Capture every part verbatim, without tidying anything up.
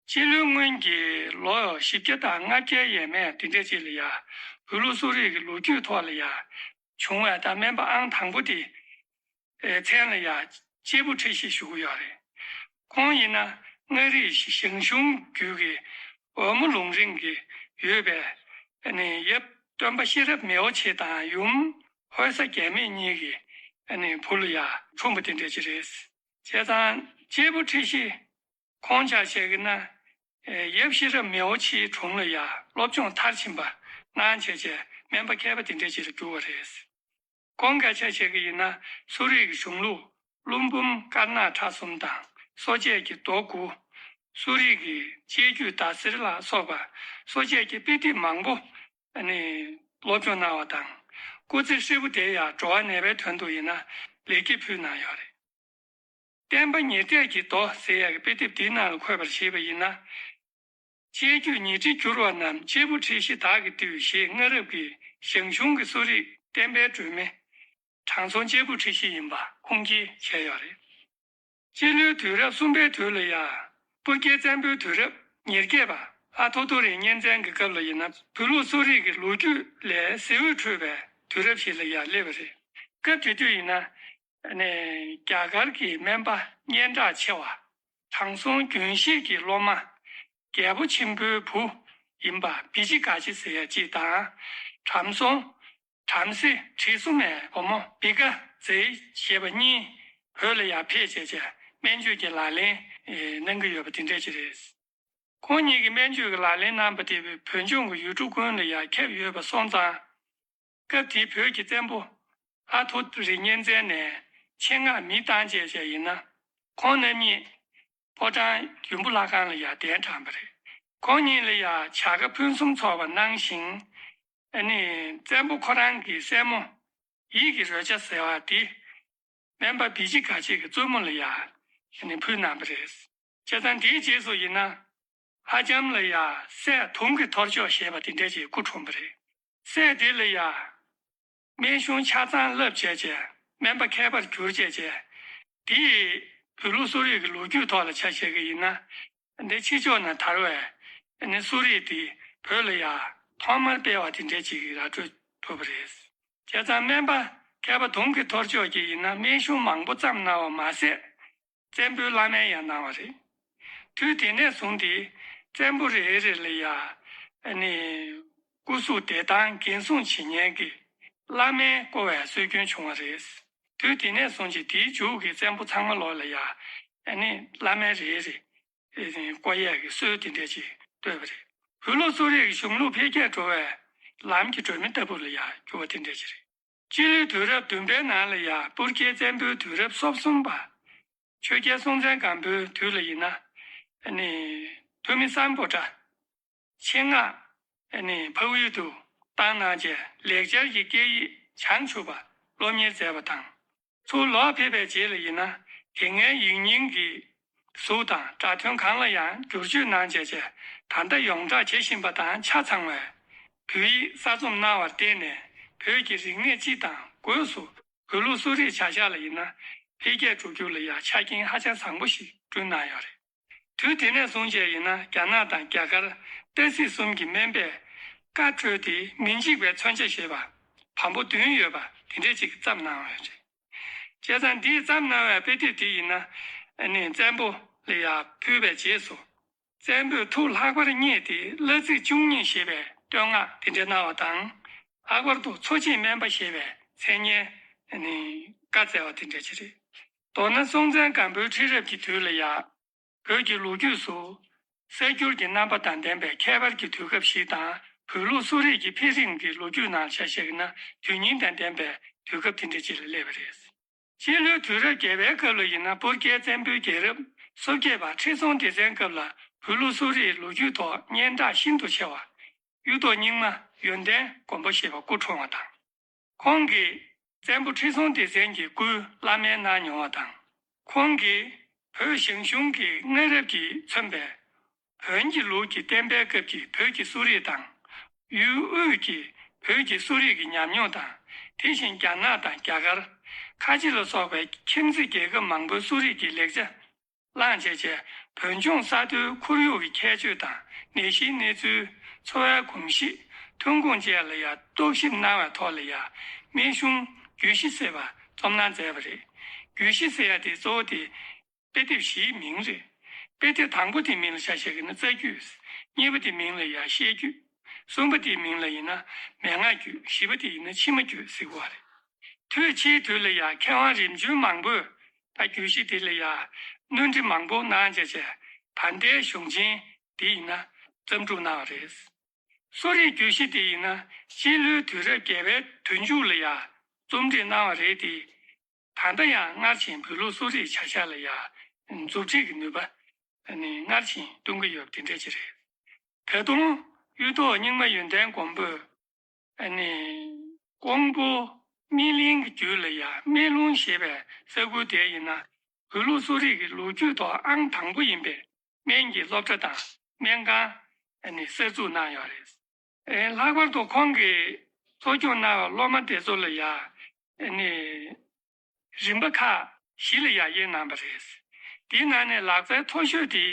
སྤྱི་ལོའི་སྔོན་གྱི་ལོ་བཞི་བརྒྱ་དང་ལྔ་བརྒྱའི་ཡས་མས་དེ་འདྲ་ཅིག་ལ་ཡ། བོད་ལུགས་གསོ་རིག་གི་ལོ་རྒྱུས་ཐོག་ལ་ཡ། བྱུང་བའི་ད་སྨན་པ་ཨང་དང་པོ་དེ། ཨེ་མཚན་ལ་ཡ། སྐྱེས་བུ་ཁྲི་བཞི་ཞུ་གི་ཡོད་རེད། ཁོང་ཡིན་ན་མངའ་རིས་ཞང་ཞུང་རྒྱུད་ཀྱི་འོལ་མོ་ལུང་རིང་གི་ཡོད་པའི་ཨ་ནི་ཡབ་སྟོན་པ་ཤེས་རབ་མེའོ་ཆེ་དང་ཡུམ་ཧོར་ས་རྒྱལ་མེས་གཉིས་ཀྱི་ཨ་ནི་བུ་ལ་ཡ་འཁྲུངས་པ་དེ་འདྲ་ཅིག་རེད། བྱས་ཙང་སྐྱེས་བུ་ཁྲི་བཞི། ཁོང་ཆ་བྱས་ཀྱི་ན། ཨེ་ཡབ་ཤེས་རབ་མེའོ་ཆེའི་དྲུང་ལ་ཡ་སློབ་སྦྱོང་མཐར་ཕྱིན་པ་གནང་བྱས་བྱས་སྨན་པ་མཁས་པ་དེ་འདྲ་ཅིག་ལ་གྱུར་བ་རེད། ཁོང་ག་ཆ་བྱས་ཀྱི་ཡིན་ན་གསོ་རིག་གི་གཞུང་ལུགས་ཀླུ་འབུམ་དཀར་ནག་ཁྲ་གསུམ་དང་གསོ་དཔྱད་ཀྱི་མདོ་དགུ། གསོ་རིག་གི་དཔྱད་བརྒྱུད་ཟླ་ཟེར་ལ་སོགས་པ་གསོ་དཔྱད་ཀྱི་དཔེ་དེབ་མང་པོ་ཨ་ནི་སློབ་སྦྱོང་གནང་བ་དང་། སྐུ་ཚེ་ཧྲིལ་པོ་དེ་ཡང་འགྲོ་བ་ནད་པའི་དོན་དུ་ཡིན་ན་ལེགས་སྐྱེས་ཕུལ་གནང་ཡོད་རེད། བསྟན་པ་ཉེར་གཏད་ཀྱི་མདོ་ཟེར་ཡག་གི་དཔེ་དེབ་འདིའི་ནང་ལ་འཁོད་པར་བྱས་པ་ཡིན་ན། དཔྱད་བརྒྱུད་ཉི་ཁྲི་བསྒྱུར་བ་རྣམས་སྐྱེས་བུ་ཁྲི་བཞི་དག་གིས་བཏུས་ཞེས་སྔ་རབས་ཀྱི་ཞང་ཞུང་གི་གསོ་རིག་བསྟན་པའི་སྒྲོན་མེ། དྲང་སྲོང་སྐྱེས་བུ་ཁྲི་བཞི་ཡིན་པ་ཁུངས་སྐྱེལ་བྱས་ཡོད་རེད། སྤྱི་ལོའི་དུས་རབས་གསུམ་པའི་དུས་ལ་ཡ། སྤུར་རྒྱལ་བཙན་པོའི་དུས་རབས་ཉེར་བརྒྱད་པ་ཨ་ཐོ་ཐོ་རི་གཉན་བཙན་གྱི་སྐབས་ལ་ཡིན་ན་བོད་ལུགས་གསོ་རིག་གི་ལོ་རྒྱུས་ལས་གཟི་འོད་འཕྲོས་པའི་དུས་རབས་ཤིག་ལ་ཡ་སླེབས་པ་རེད། སྐབས་དེ་དུས་ཡིན་ན། ནས་རྒྱ་གར་གྱི་སྨན་པ་སྙན་གྲགས་ཆེ་བ། དྲང་སྲོང་རྒྱུན་ཤེས་ཀྱི་སློབ་མ། རྒྱལ་པོ་ཆེན་པོའི་བུ་ཡིན་པ་བི་ཅི་ག་ཅི་ཟེར་ཡ་གཅིག་དང་། བྲམ་ཟེ། བྲམ་ཟེ་བྲིས་གསུམ་མའི་བུ་མོ་བི་ཀ་ཛེ་ཞེས་པ་གཉིས་བོད་ལ་ཡར་ཕེབས་བྱས་བྱས་སྨན་བཅོས་ཀྱི་ལག་ལེན་གནང་གི་ཡོད་པ་དེ་འདྲ་ཅིག་རེད། ཁོང་ཉིད་ཀྱིས་སྨན་བཅོས་ཀྱི་ལག་ལེན་གནང་པ་དེ་བོད་ལྗོངས་ཀྱི་ཡུལ་གྲུ་ཀུན་ལ་ཡང་ཁྱབ་ཡོད་པ་སོང་ཙང་། སྐབས་དེའི་བོད་ཀྱི་བཙན་པོ་ཨ་ཐོ་རི་གཉན་བཙན་ནས་ཆེད་མངགས་མི་བཏང་བྱས་བྱས་ཡིན་ན། ཁོང་རྣམ་གཉིས་ཕོ་བྲང་ཡུམ་བུ་ལྷ་ཁང་ལ་ཡང་གདན་དྲངས་པ་རེད། ཁོང་ཉིད་ལ་ཡང་བྱ་དགའ་ཕུན་སུམ་ཚོགས་པ་གནང་ཞིང་། ཨ་ནི་བཙན་པོ་ཁོ་རང་གི་སྲས་མོ་ཡིད་ཀྱི་རོལ་ཆ་ཟེར་བ་དེ། སྨན་པ་བི་ཅི་ག་ཅི་གི་བཙུན་མོ་ལ་ཡང་ཨ་ནི་ཕུལ་གནང་པ་རེད། བྱས་ཙང་དེའི་རྗེས་སུ་ཡིན་ན། ལྷ་ལྕམ་ལ་ཡང་སྲས་དུང་གི་ཐོར་ཅོག་ཞེས་པ་དེ་འདྲ་ཅིག་སྐུ་འཁྲུངས་པ་རེད། སྲས་དེ་ལ་ཡང་སྨན་གཞུང་ཆ་ཚང་བསླབས་བྱས་བྱས་སྨན་པ་མཁས་པར་གྱུར་བྱས་བྱས། དེ་ཡིས་བོད་ལུགས་གསོ་རིག་གི་ལོ་རྒྱུས་ཐོག་ལ་ཆ་བཞག་གི་ཡིན་ན། འདི་ཕྱི་ཕྱོགས་ན་དར་བའི་ནི་གསོ་རིག་དེ་བོད་ལ་ཡང་ཐོག་མར་སྤེལ་བ་དེ་འདྲ་ཅིག་ར་སྤྲོད་ཐུབ་པ་རེད། བྱས་ཙང་སྨན་པ་མཁས་པ་དུང་གི་ཐོར་ཅོག་གིས་ཡིན་ན་སྨན་གཞུང་མང་པོ་བརྩམས་གནང་བ་མ་ཟད། བཙན་པོའི་བླ་སྨན་ཡང་གནང་བ་རེད། དུས་དེ་ནས་བཟུང་སྟེ་བཙན་པོ་རེ་རེ་ལ་ཡང་ཨ་ནི་སྐུ་གཟུགས་བདེ་ཐང་འགན་སྲུང་བྱེད་མཁན་གྱི་བླ་སྨན་བསྐོ་བའི་སྲོལ་རྒྱུན་བྱུང་བ་རེད། དུས་དེ་ནས་བཟུང་སྟེ་དེའི་མཇུག་གི་བཙན་པོ་ཚང་མ་ལོག་ལ་ཡང་ཨ་ནི་བླ་སྨན་རེ་རེ་བསྐོ་ཡས་ཀྱི་སྲོལ་དེ་འདྲ་ཅིག་བཏོད་པ་རེད། བོད་ལུགས་གསོ་རིག་གི་གཞུང་ལུགས་འཕེལ་རྒྱས་འགྲོ་བའི་ལམ་གྱི་སྒྲོན་མེ་ལྟ་བུ་ལ་ཡང་གྱུར་བ་དེ་འདྲ་ཅིག་རེད། སྤྱི་ལོའི་དུས་རབས་བདུན་པའི་ནང་ལ་ཡང་སྤུར་རྒྱལ་བཙན་པོའི་དུས་རབས་སོ་གསུམ་པ། ཆོས་རྒྱལ་སྲོང་བཙན་སྒམ་པོའི་དུས་ལ་ཡིན་ན། ཨ་ནི་ཐུ་མི་སམ་བྷོ་ཊ་ཆེད་མངགས་ཨ་ནི་འཕགས་ཡུལ་དུ་བཏང་གནང་རྗེས་ལེགས་སྦྱར་གྱི་སྐད་ཡིག་བྱང་ཆུབ་པ་སློབ་གཉེར་མཛད་པ་དང་། ཚུར་ལོག་ཕེབས་པའི་རྗེས་ལ་ཡིན་ན་དེ་སྔའི་ཡིག་རྙིང་གི་གཟུགས་དང་སྒྲ་ཐོན་གང་ལ་ཡང་བསྒྱུར་བཅོས་གནང་བྱས་རྗེས་ད་ལྟ་ཡོངས་གྲགས་བྱེད་བཞིན་པ་དང་ཆ་ཚང་བའི་བོད་ཡིག་གསར་རྩོམ་གནང་བར་བརྟེན་ནས་བོད་ཀྱི་རིག་གནས་སྤྱི་དང་སྒོས་སུ་བོད་ལུགས་གསོ་རིག་བྱ་གཞག་ལ་ཡིན་ན་འཕེལ་རྒྱས་འགྲོ་རྒྱུ་ལ་ཡང་ཆ་རྐྱེན་ཧ་ཅང་བཟང་པོ་ཞིག་བསྐྲུན་གནང་ཡོད་རེད། དུས་དེ་ནས་བཟུང་བྱས་ཡིན་ན་རྒྱ་ནག་དང་རྒྱ་གར་ཏ་སྲིད་གསུམ་གྱི་སྨན་པས་བཀའ་འཁྲོལ་ཏེ་མི་འཇིག་པའི་མཚོན་ཆ་ཞེས་པ་བམ་པོ་བདུན་ཡོད་པ་དེ་འདྲས་ཅིག་བརྩམས་གནང་བ་རེད། བྱས་ཙང་འདིས་བརྩམས་གནང་བའི་དཔེ་དེབ་དེ་ཡིན་ན་ཨ་ནི་བཙན་པོ་ལ་ཡང་ཕུལ་བའི་རྗེས་སུ། བཙན་པོས་ཐུགས་ལྷག་པར་མཉེས་ཏེ་བླ་ཚིགས་བཅུ་གཉིས་ཞེས་པའི་བསྟོད་བསྔགས་དེ་འདྲ་གནང་བ་དང་། ལྷག་པར་དུ་འཚོ་བྱེད་སྨན་པ་ཞེས་པའི་མཚན་སྙན་ནི་བཀའ་སྩལ་བ་དེ་འདྲ་ཅིག་རེད། མདོར་ན་སྲོང་བཙན་སྒམ་པོའི་ཁྲི་རབས་ཀྱི་དུས་ལ་ཡང་བོད་ཀྱི་ལོ་རྒྱུས་སུ་གསར་འགྱུར་གྱི་རྣམ་པ་དང་ལྡན་པའི་ཁྱད་པར་གྱི་དུས་སྐབས་ཤིག་དང་བོད་ལུགས་གསོ་རིག་གི་འཕེལ་རིམ་གྱི་ལོ་རྒྱུས་ནང་ཆ་བཞག་ན་དོན་སྙིང་དང་ལྡན་པའི་དུས་སྐབས་དེ་འདྲ་ཅིག་ལ་སླེབས་པ་རེད། སྤྱི་ལོའི་དུས་རབས་བརྒྱད་པའི་སྐབས་ལ་ཡིན་ན་སྤུར་རྒྱལ་བཙན་པོའི་རྒྱལ་རབས་སོ་བརྒྱད་པ་ཁྲི་སྲོང་ལྡེ་བཙན་སྐབས་ལ་བོད་ལུགས་གསོ་རིག་ལོ་རྒྱུས་ཐོག་སྙན་གྲགས་ཤིན་ཏུ་ཆེ་བ། གཡུ་ཐོག་རྙིང་མ་ཡོན་ཏན་མགོན་པོ་ཞེས་པ་སྐུ་འཁྲུངས་བ་དང་། ཁོང་གིས་བཙན་པོ་ཁྲི་སྲོང་ལྡེ་བཙན་གྱི་སྐུའི་བླ་སྨན་གནང་མྱོང་བ་དང་། ཁོང་གིས་བོད་ཞང་ཞུང་གི་སྔ་རབས་ཀྱིས་མཚོན་པའི་བོན་གྱི་ལུགས་ཀྱི་བསྟན་པའི་སྐབས་ཀྱི་བོད་ཀྱི་གསོ་རིག་དང་། ཡུལ་དབུས་ཀྱི་བོད་ཀྱི་གསོ་རིག་གི་ཉམས་མྱོང་དང་། དེ་བཞིན་རྒྱ་ནག་དང་རྒྱ་གར། ཁ་ཆེ་ལ་སོགས་པའི་ཁྱིམ་མཚེས་རྒྱལ་ཁབ་མང་པོའི་གསོ་རིག་གི་ལེགས་ཆ་བླངས་བྱས་རྗེས་ བོད་ལྗོངས་ས་མཐོའི་ཁོར་ཡུག་གི་ཁྱད་ཆོས་དང་ནད་གཞིའི་གནས་ཚུལ། འཚོ་བའི་གོམས་གཤིས། ཐོན་ཁུངས་བཅས་ལ་ཡང་རྟོག་ཞིབ་གནང་བའི་ཐོག་ལ་ཡང་སྨན་གཞུང་རྒྱུད་བཞི་ཟེར་བ་རྩོམ་གནང་མཛད་པ་རེད། རྒྱུད་བཞི་ཟེར་ཡ་དེ་གཙོ་བོ་དེ་དཔེ་དེབ་བཞིའི་མིང་རེད། དཔེ་དེབ་དང་པོ་དེའི་མིང་ལ་ཆ་བཞག་གི་ན་རྩ་རྒྱུད། གཉིས་པ་དེའི་མིང་ལ་ཡང་བཤད་རྒྱུད། གསུམ་པ་དེའི་མིང་ལ་ཡིན་ན་མན་ངག་རྒྱུད། བཞི་པ་དེ་ཡིན་ན་ཕྱི་མ་རྒྱུད་ཟེར་གོ་བ་རེད། དུས་ཕྱིའི་དུས་ལ་ཡང་མཁས་དབང་རིམ་བྱོན་མང་པོས་ད་རྒྱུད་བཞི་དེ་ལ་ཡང་སྣོན་འཕྲི་མང་པོ་གནང་བྱས་བྱས་ད་ལྟའི་གཞུང་ཆེན་འདི་ཡིན་ན་བརྩམས་སྒྲུབ་གནང་བ་རེད། གསོ་རིག་རྒྱུད་བཞི་དེ་ཡིན་ན་སྤྱི་ལོའི་དུས་རབས་བརྒྱད་པའི་དུས་མཇུག་ལ་ཡང་རྩོམ་སྒྲིག་གནང་བ་རེད་དེ། ད་ལྟ་ཡང་སྔར་བཞིན་བོད་ལུགས་གསོ་རིག་བྱ་གཞག་ལ་ཡང་མཛུབ་ཁྲིད་ཀྱི་ནུས་པ་ནི་སྔར་བཞིན་སྟོན་གྱི་ཡོད་པ་དེ་འདྲ་ཅིག་རེད། ད་དུང་གཡུ་ཐོག་རྙིང་མ་ཡོན་ཏན་མགོན་པོས་ཨ་ནི་ཀོང་པོ་སྨིན་གླིང་གི་རྒྱུད་ལ་ཡང་སྨན་ལུང་ཞེས་པའི་ས་ཁུལ་དེ་ཡིན་ན་བོད་ལུགས་གསོ་རིག་གི་ལོ་རྒྱུས་ཐོག་ཨང་དང་པོ་ཡིན་པའི་སྨན་གྱི་སློབ་གྲྭ་དང་སྨན་ཁང་ཨ་ནི་གསར་འཛུགས་གནང་ཡོད་རེད། ཨེ་ལྷག་པར་དུ་ཁོང་གིས་གཙོ་སྐྱོང་གནང་བའི་སློབ་མ་དེ་ཚོ་ལ་ཡང་ཨ་ནི་རིམ་པ་ཁག་བཞི་ལ་ཡང་དབྱེ་གནང་བ་རེད། དེའི་ནང་ནས་ལག་རྩལ་མཐོ་ཤོས་དེ།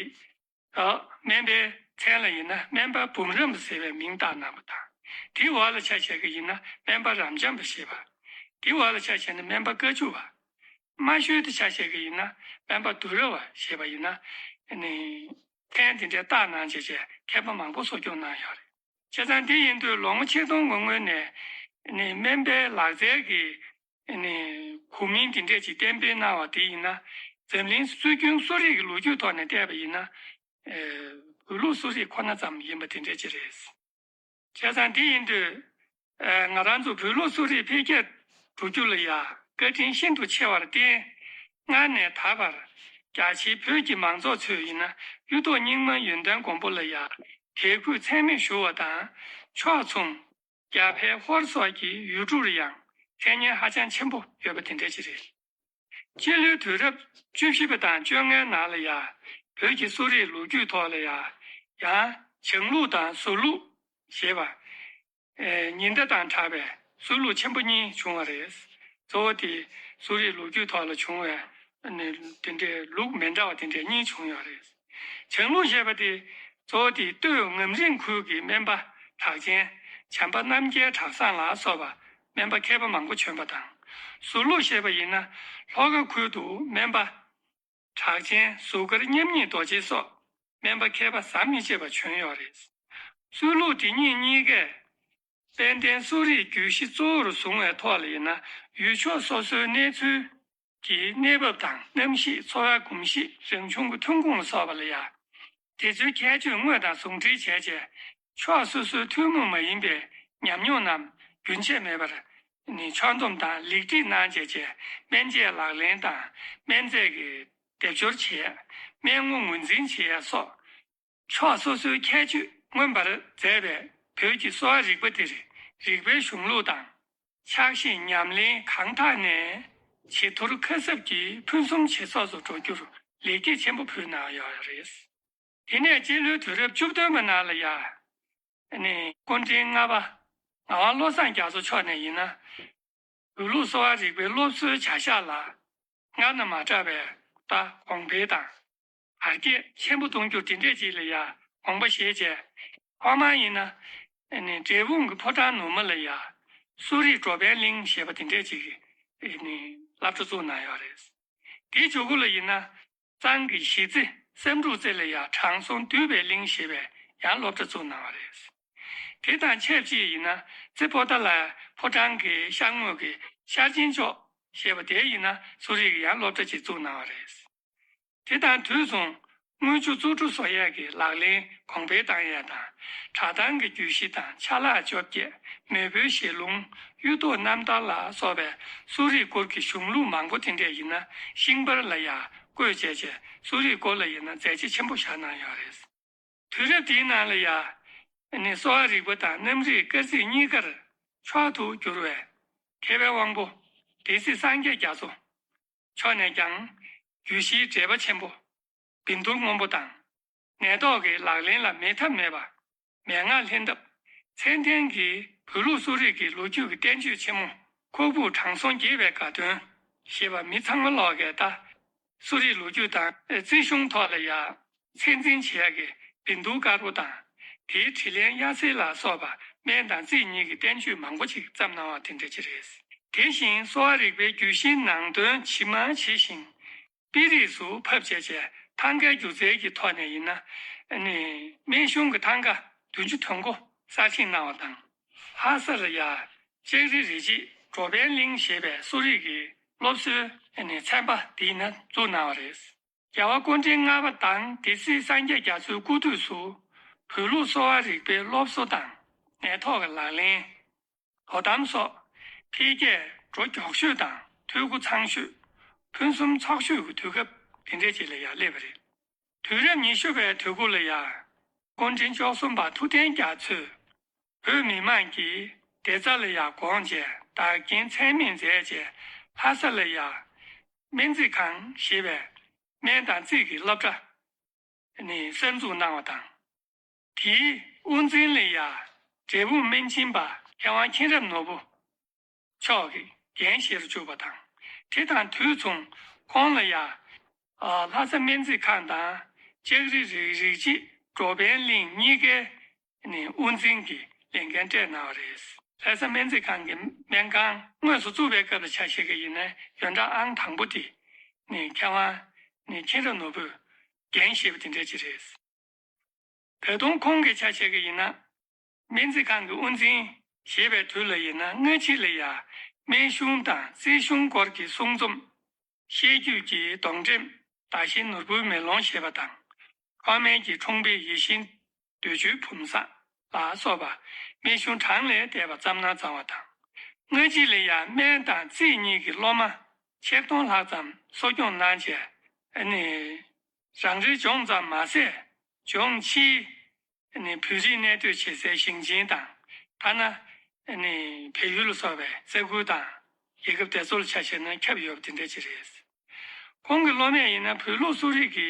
ཨ། སྨན་པའི་མཚན་ལ་ཡིན་ན་སྨན་པ་འབུམ་རམས་ཟེར་བའི་མིང་བཏགས་གནང་བ་དང་། དེའི་འོག་ལ་ཆ་བཞག་གི་ཡིན་ན་སྨན་པ་རབ་འབྱམས་པ་ཞེས་པ། དེའི་འོག་ལ་ཆ་བཞག་ན་སྨན་པ་དཀའ་བཅུ་བ། དམའ་ཤོས་དེ་ཆ་བཞག་གི་ཡིན་ན་སྨན་པ་དུ་ར་བ་ཞེས་པ་ཡིན་ན། ཨ་ནི། མཚན་དེ་འདྲའི་བཏགས་གནང་བྱས་བྱས་མཁས་པ་མང་པོ་གསོ་སྐྱོང་གནང་ཡོད་རེད། བྱས་ཙང་དེ་ཡིན་དུས་ལོ་ངོ་ཆིག་སྟོང་གི་སྔོན་ནས་ནི་སྨན་པའི་ལག་རྩལ་གྱི་ནི་གོ་མིང་དེ་འདྲས་ཅིག་གཏན་འབེབས་གནང་བ་དེ་ཡིན་ན་འཛམ་གླིང་སྲོལ་རྒྱུན་གསོ་རིག་གི་ལོ་རྒྱུས་ཐོག་ནས་བལྟས་པ་ཡིན་ན་ཨེ་བོད་ལུགས་གསོ་རིག་ཁོ་ན་ཙམ་ཡིན་པ་དེ་འདྲས་ཅིག་རེད། བྱས་ཙང་དེ་ཡིན་དུས་ཨེ་ང་རང་ཚོ་བོད་ལུགས་གསོ་རིག་འཕེལ་རྒྱས་འགྲོ་རྒྱུ་ལ་ཡང་བཀའ་དྲིན་ཤིན་ཏུ་ཆེ་བར་བརྟེན། སྔར་ནས་ད་བར་རྒྱ་ཆེའི་བོད་ཀྱི་མང་ཚོགས་ཚོས་ཡིན་ན་གཡུ་ཐོག་རྙིང་མ་ཡོན་ཏན་མགོན་པོ་ལ་ཡང་དད་གུས་ཚད་མེད་ཞུ་བ་དང་ཕྱོགས་མཚུངས། རྒྱ་བལ་ཧོར་སོགས་ཀྱི་ཡུལ་གྲུར་ཡང་མཚན་སྙན་ཧ་ཅང་ཆེན་པོ་ཡོད་པ་དེ་འདྲ་ཅིག་རེད། སྤྱི་ལོའི་དུས་རབས་བཅུ་བཞི་པ་དང་བཅོ་ལྔའི་ནང་ལ་ཡང་བོད་ཀྱི་གསོ་རིག་ལོ་རྒྱུས་ཐོག་ལ་ཡང་ཡང་བྱང་ལུགས་དང་ཟུར་ལུགས་ཞེས་པ། ཨེ་ཉི་ཟླ་དང་གྲགས་པའི་ཟུར་ལུགས་ཆེན་པོ་གཉིས་བྱུང་བ་རེད། གཙོ་བོ་དེ་གསོ་རིག་ལོ་རྒྱུས་ཐོག་ལ་བྱུང་བའི་ཨ་ནི་དེ་འདྲའི་ལུགས་མི་འདྲ་བ་དེ་འདྲའི་གཉིས་བྱུང་ཡོད་རེད། བྱང་ལུགས་ཞེས་པ་དེ་གཙོ་བོ་དེ་སྟོད་ངམ་རིང་ཁུལ་གྱི་སྨན་པ་གྲགས་ཅན་བྱམས་པ་རྣམ་རྒྱལ་གྲགས་བཟང་ལ་སོགས་པ་སྨན་པ་མཁས་པ་མང་པོ་བྱོན་པ་དང་། ཟུར་ལུགས་ཞེས་པ་ཡིན་ན་ལྷོ་ཁ་ཁུལ་དུ་སྨན་པ་གྲགས་ཅན་ཟུར་དཀར་མཉམ་ཉིད་རྡོ་རྗེ་སོགས་སྨན་པ་མཁས་པ་ཟམ་མི་ཆད་པ་བྱོན་ཡོད་རེད། གསོ་ལུགས་དེ་གཉིས་གཉིས་ཀས་དཔལ་ལྡན་གསོ་རིག་རྒྱུད་བཞི་གཙོ་བོར་བཟུང་བའི་ཐོག་ལ་ཡིན་ན་ཡུལ་ཕྱོགས་སོ་སོའི་གནས་ཚུལ་གྱི་གནས་བབ་དང་གནམ་གཤིས། འཚོ་བའི་གོམས་གཤིས། རང་བྱུང་གི་ཐོན་ཁུངས་ལ་སོགས་པ་ལ་ཡང་དེ་ཚོའི་ཁྱད་ཆོས་དངོས་དང་ཟུང་འབྲེལ་བྱས་རྗེས་ཕྱོགས་སོ་སོའི་ཐུན་མོང་མ་ཡིན་པའི་ཉམས་མྱོང་རྣམས་རྒྱུན་ཆད་མེད་པར་ནི་ཕྱོགས་བསྡོམས་དང་ལེགས་སྒྲིག་གནང་བྱས་རྗེས་སྨན་དཔྱད་ལག་ལེན་དང་སྨན་རྫས་ཀྱི་སྡེབ་སྦྱོར་བྱེད་ཡ། སྨན་ངོ་ངོས་འཛིན་བྱེད་ཡ་སོགས་ཕྱོགས་སོ་སོའི་ཁྱད་ཆོས་མངོན་པར་མཛད་པའི་བོད་ཀྱི་གསོ་བ་རིག་པ་འདིར་རིག་པའི་གཞུང་ལུགས་དང་། ཕྱག་བཞེས་ཉམས་ལེན་གང་དག་ནས་བྱི་དོར་ཁ་གསབ་ཀྱིས་ཕུན་སུམ་ཇེ་ཚོགས་སུ་འགྲོ་རྒྱུར་ལེགས་སྐྱེས་ཆེན་པོ་ཕུལ་གནང་ཡོད་རེད། དེ་ནས་སྤྱི་ལོའི་དུས་རབས་བཅུ་བདུན་པ་ནང་ལ་ཡང་ནི་སྐུ་ཕྲེང་ལྔ་པ་ངག་དབང་བློ་བཟང་རྒྱ་མཚོ་མཆོག་ནས་ཡིན་ན། བོད་ལུགས་གསོ་བ་རིག་པའི་སློབ་གསོའི་བྱ་གཞག་ལ་སྔར་དང་མ་འདྲ་བའི་ད་གོང་འཕེལ་དང་དར་རྒྱས་ཆེན་པོ་གཏོང་རྒྱུ་དེ་འདྲས་ཅིག་ལ་ཡང་དགོངས་པ་བཞེས་བྱས། ཐོག་མར་ཡིན་ན་ནི་འབྲས་སྤུངས་ཀྱི་ཕོ་བྲང་ནུབ་མ་ལ་ཡང་གསོ་རིག་འགྲོ་ཕན་གླིང་ཞེས་པ་དེ་འདྲས་ཅིག་ནི་སློབ་གྲྭ་བཙུགས་གནང་ཡོད་རེད། དེའི་མཇུག་གུ་ལ་ཡིན་ན། གཙང་གི་གཞིས་རྩེ་བསམ་འགྲུབ་རྩེ་ལ་ཡང་དྲང་སྲོང་འདུས་པའི་གླིང་ཞེས་པའི་ཡང་སློབ་གྲྭ་བཙུགས་གནང་བ་རེད། དེ་དང་ཆབས་ཅིག་ཡིན་ན་རྩེ་པོ་ཏཱ་ལའི་ཕོ་བྲང་གི་ཤར་ངོས་ཀྱི་ཤར་ཆེན་ཕྱོགས་ཞེས་པ་དེ་ཡིན་ན་གསོ་རིག་གི་ཡང་སློབ་གྲྭ་ཅིག་བཙུགས་གནང་བ་རེད། དེ་དང་དུས་མཚུངས་དངུལ་ཆུ་བཙོག་བཀྲུ་བཟོ་ཡས་ཀྱི་ལག་ལེན་གོང་འཕེལ་བཏང་ཡས་དང་། གྲྭ་ཐང་གི་རྒྱུད་བཞི་དང་ཆ་ལག་བཅོ་བརྒྱད། མེས་པོའི་ཞལ་ལུང་། གཡུ་ཐོག་རྣམ་ཐར་ལ་སོགས་པའི་གསོ་རིག་སྐོར་གྱི་གཞུང་ལུགས་མང་པོ་དེ་འདྲས་ཡིན་ན་ཤིང་པར་ལ་ཡང་བཀོད་བྱས་བྱས་གསོ་རིག་སྐོར་ལ་ཡིན་ན་མཛད་རྗེས་ཆེན་པོ་བཞག་གནང་ཡོད་རེད། དུས་རབས་དེའི་ནང་ལ་ཡང་ནི་གསོ་བ་རིག་པ་དང་གནམ་རིག་སྐར་རྩིས་གཉིས་ཀར་མཆོག་ཏུ་གྱུར་བའི་མཁས་པའི་དབང་པོ་སྡེ་སྲིད་སངས་རྒྱས་རྒྱ་མཚོ་མཆོག་ནས་ཀྱང་རྒྱུད་བཞིའི་འགྲེལ་པ་ཆེན་པོ། བཻ་ཌཱུར་སྔོན་པོ་དང་། ནད་ཐོག་གི་ལག་ལེན་ལ་མེད་ཐབས་མེད་པ། མན་ངག་ལྷན་ཐབས། ཚད་ལྡན་གྱི་བོད་ལུགས་གསོ་རིག་གི་ལོ་རྒྱུས་ཀྱི་བསྟན་བཅོས་ཆེན་མོ། ཁོག་དབུབ་དྲང་སྲོང་དགྱེས་པའི་དགའ་སྟོན། ཞེས་པ་མི་ཚང་མ་ལོག་གས་ད། གསོ་རིག་ལོ་རྒྱུས་དང་རྩིས་གཞུང་ཐོག་ལ་ཡང་ ཚད་འཛིན་བྱེད་ཡག་གི་བིན་དུ་དཀར་པོ་དང་། དེའི་དྲིས་ལན་ཡ་སེ་ལ་སོགས་པ་སྨན་དང་རྩིས་གཉིས་ཀྱི་བསྟན་བཅོས་མང་པོ་ཅིག་བརྩམས་གནང་བ་དེ་འདྲ་ཅིག་རེད། དེ་བཞིན་གསོ་བ་རིག་པའི་རྒྱུད་བཞིའི་ནང་དོན་ཇི་མ་ཇི་བཞིན་དཔེ་རིས་སུ་ཕབ་བྱས་བྱས་ཐང་གའི་སྒྱུ་རྩལ་གྱི་ཐོག་ནས་ཡིན་ན། ཨ་ནི་སྨན་གཞུང་གི་ཐང་ག་བདུན་ཅུ་དོན་དགུ་གསར་བཞེངས་གནང་བ་དང་། ལྷ་ས་ལ་ཡ་ལྕགས་རི་རི་བྱེད་འགྲོ་ཕན་གླིང་ཞེས་པའི་གསོ་རིག་གི་སློབ་གསོའི་ཨ་ནི་ཚན་པ་དེ་ཡིན་ན་བཙུགས་གནང་བ་རེད། རྒྱལ་བ་སྐུ་ཕྲེང་ལྔ་པ་དང་སྡེ་སྲིད་སངས་རྒྱས་རྒྱ་མཚོའི་སྐུ་དུས་སུ་བོད་ལུགས་གསོ་བ་རིག་པའི་སློབ་གསོ་དང་ནད་ཐོག་གི་ལག་ལེན། དོ་དམ་སོགས་འཕེལ་རྒྱས་འགྲོ་མགྱོགས་ཤོས་དང་འཐུས་སྒོ་ཚང་ཤོས། ཕུན་སུམ་ཚོགས་ཤོས་ཀྱི་དུས་སྐབས་དེ་འདྲའི་ཅིག་ལ་ཡང་སླེབས་པ་རེད། དུས་རབས་ཉི་ཤུ་པའི་དུས་འགོ་ལ་ཡང་སྐུ་ཕྲེང་བཅུ་གསུམ་པ་ཐུབ་བསྟན་རྒྱ་མཚོས་བོད་མི་མང་གིས་བདེ་རྩ་ལ་ཡང་དགོངས་བྱས་བདག་རྐྱེན་ཚད་མེད་མཛད་བྱས་ལྷ་ས་ལ་ཡང་སྨན་རྩིས་ཁང་ཞེས་པའི་སྨན་དང་རྩིས་ཀྱི་སློབ་གྲྭ་ནས་གསར་འཛུགས་གནང་བ་དང་། དེའི་དབུ་འཛིན་ལ་ཡང་འབྲས་སྤུངས་སྨན་སྦྱིན་པ་མཁས་དབང་མཁྱེན་རབ་ནོར་བུ་མཆོག་གིས་འགན་བཞེས་རུ་བཅུག་པ་དང་། དེ་དང་དུས་མཚུངས་ཁོང་ལ་ཡང་ལྷ་ས་སྨན་རྩིས་ཁང་དང་ལྕགས་རི་རི་རིགས་གཅིག་འགྲོ་ཕན་གླིང་གཉིས་ཀའི་དབུ་འཛིན་གྱི་ལས་འགན་སྤྲད་གནང་བ་རེད། ལྷ་ས་སྨན་རྩིས་ཁང་གི་སྨན་ཁང་དངོས་སུ་བཙུགས་པའི་སྐབས་ལ་ཆ་བཞག་གི་ཡིན་ན་ཡོན་བདག་ཨང་དང་པོ་དེ་མཁས་དབང་མཁྱེན་རབ་ནོར་བུས་འགན་བཞེས་པ་དེ་འདྲ་ཅིག་རེད། ད་དུང་ཁོང་གི་ཆ་བཞག་གི་ཡིན་ན། སྨན་རྩིས་ཁང་གི་དབུ་འཛིན་ཞེས་པའི་དུས་ལ་ཡིན་ན་སྔ་ཕྱི་ལ་ཡང་སྨན་གཞུང་དང་རྩིས་གཞུང་སྐོར་གྱི་གསུང་རྩོམ། བཤད་རྒྱུད་ཀྱི་སྡོང་འགྲེམས། ཟླ་བཞིན་ནོར་བུའི་མེ་ལོང་ཞེས་པ་དང་། ཁོག་སྨན་གྱི་འཁྲུངས་དཔེ་ཡིད་བཞིན་འདོད་འཇོའི་བུམ་བཟང་ལ་སོགས་པ་སྨན་གཞུང་གྲངས་ལས་འདས་པ་བརྩམས་གནང་ཚར་བ་དང་། སྔ་ཕྱི་ལ་ཡང་སྨན་དང་རྩིས་གཉིས་ཀྱི་སློབ་མ་ཆིག་སྟོང་ལྷག་ཙམ་གསོ་སྐྱོང་གནང་བྱས་ཨ་ནི། རང་རེའི་ལྗོངས་ཙམ་མ་ཟད་ལྗོངས་ཕྱིའི་ནི་བོད་རིགས་གནས་སྡོད་བྱེད་སའི་ཞིང་ཆེན་དང་ཐ་ན་ནི་བལ་ཡུལ་ལ་སོགས་པའི་ས་ཁུལ་དང་རྒྱལ་ཁབ་དེ་ཚོ་ལ་ཆ་བཞག་ན་ཁྱབ་ཡོད་པ་དེ་འདྲ་ཅིག་རེད། ཁོང་གི་སློབ་མས་ཡིན་ན་བོད་ལུགས་གསོ་རིག་གི་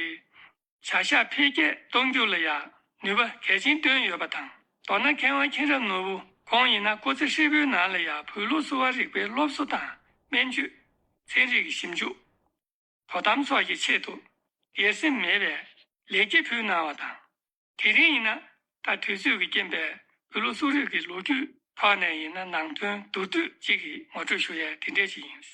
བྱ་གཞག་འཕེལ་རྒྱས་གཏོང་རྒྱུ་ལ་ཡང་ནུས་པ་གལ་ཆེན་བཏོན་ཡོད་པ་དང་། མདོར་ན་མཁས་དབང་མཁྱེན་རབ་ནོར་བུ་ཁོང་ཡིན་ན་སྐུ་ཚེ་ཧྲིལ་པོའི་ནང་ལ་ཡང་བོད་ལུགས་གསོ་བ་རིག་པའི་སློབ་གསོ་དང་སྨན་བཅོས། ཚན་རིག་གི་ཞིབ་འཇུག་དོ་དམ་སོགས་ཀྱི་ཆེད་དུ་སྒེར་སེམས་མེད་པའི་ལེགས་སྐྱེས་ཕུལ་གནང་བ་དང་། དེ་རིང་ཡིན་ན་ད་དུས་ཚོད་ཀྱི་རྐྱེན་པས་བོད་ལུགས་གསོ་རིག་གི་ལོ་རྒྱུས་ཐོག་ནས་ཡིན་ན་ནང་དོན་མདོར་བསྡུས་གཅིག་གིས་ངོ་སྤྲོད་ཞུ་ཡས་དེ་འདྲས་ཅིག་ཡིན།